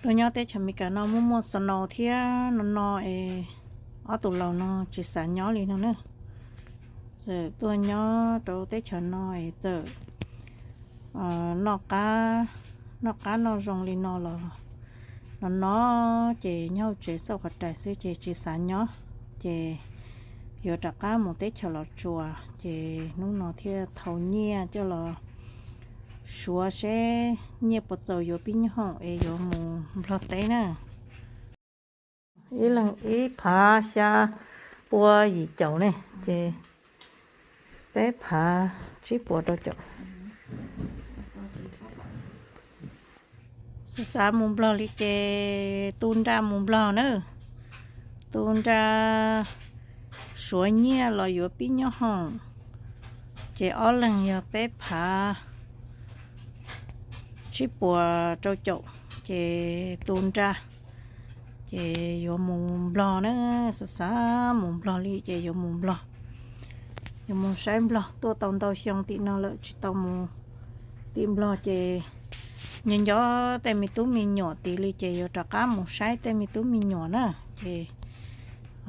Tuaj nyob teb chaws Amelikas no muaj muaj snow thiab no no es ob tug laus no tsis xav nyob li no na. Txawm tuaj nyob rau teb chaws no es txawm noj qab, noj qab noj zoo li no los no no ces nyob hauv tsev xauj qhov rais xwb ces tsis xav nyob. Ces yuav rov qab mus teb chaws Los Tsuas ces hnub no thiaj thau nyiaj coj los suav seb nyiaj puas txaus yuav pib nyoob hoom es yuav mus Nplog teb na. Ib leeg ib phav xya pua yim caum ne, ces peb phav tsib puas rau caum. Xav xav mus Nplog li ces tu nra mus Nplog na. Tu nra suav nyiaj los yuav pib nyoob hoom, ces ob leeg yog peb phav tsib puas rau caum, ces tu nra, ces yuav mus Nplog na. Xav xav mus Nplog li ces yuav mus Nplog. Yuav mus saib Nplog, tuaj tau ntau xyoo tim no lawm tsis tau mus tim Nplog ces nco nco tej me tub me nyuam tid li ces yuav rov qab mus saib tej me tub me nyuam na. Ces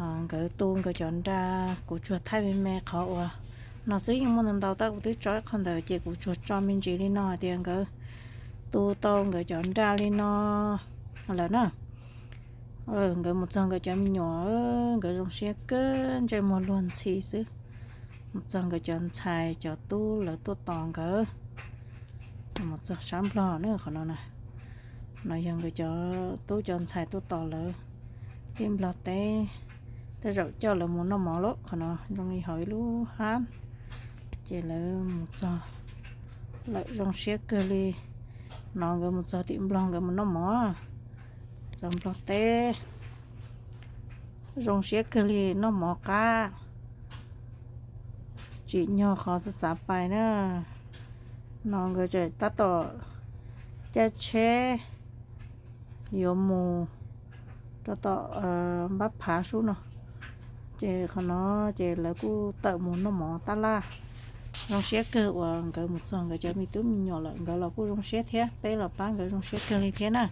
nkawd tu nkawd cov nra, kuv tsuas thaij me me qhov uas no xwb, yeej muaj ntau ntau tab kuv twb tso ib qho ntawd ces kuv tsuas tso me ntsis li no hais tias nkawd tu tau nkawd cov nra li no lawm na. Nkawd mus txog nkawd cov me nyuam, nkawd zoo siab kawg, ntsej muag luag ntxhi xwb. Mus txog nkawd cov ntxhais cov tub lawv tuaj tos nkawd. Mus txog sab Nplog na qhov no na, no yog nkawd cov tub cov ntxhais tuaj tos lawv tim Nplog teb, tej zaum coj lawv mus noj mov lauj. Qhov no zoo li hauv ib lub hab, ces lawv mus txog lawm zoo siab kawg li. No nkawd mus txog tim Nplog nkawd mus noj mov, txog Nplog teb zoo siab kawg li, noj mov qab, tsim nyog qhov xav xav pais na. No nkawd tseem tab tom caij tsheb yuav mus rau tom npab phav sub no, ces qhov no ces lawv kuj tawm mus noj mov tab laj. Zoo siab kawg uas nkawd mus txog nkawd cov me tub me nyuam lawm, nkawd los kuj zoo siab thiab, peb los pab nkawd zoo siab kawg li thiab na.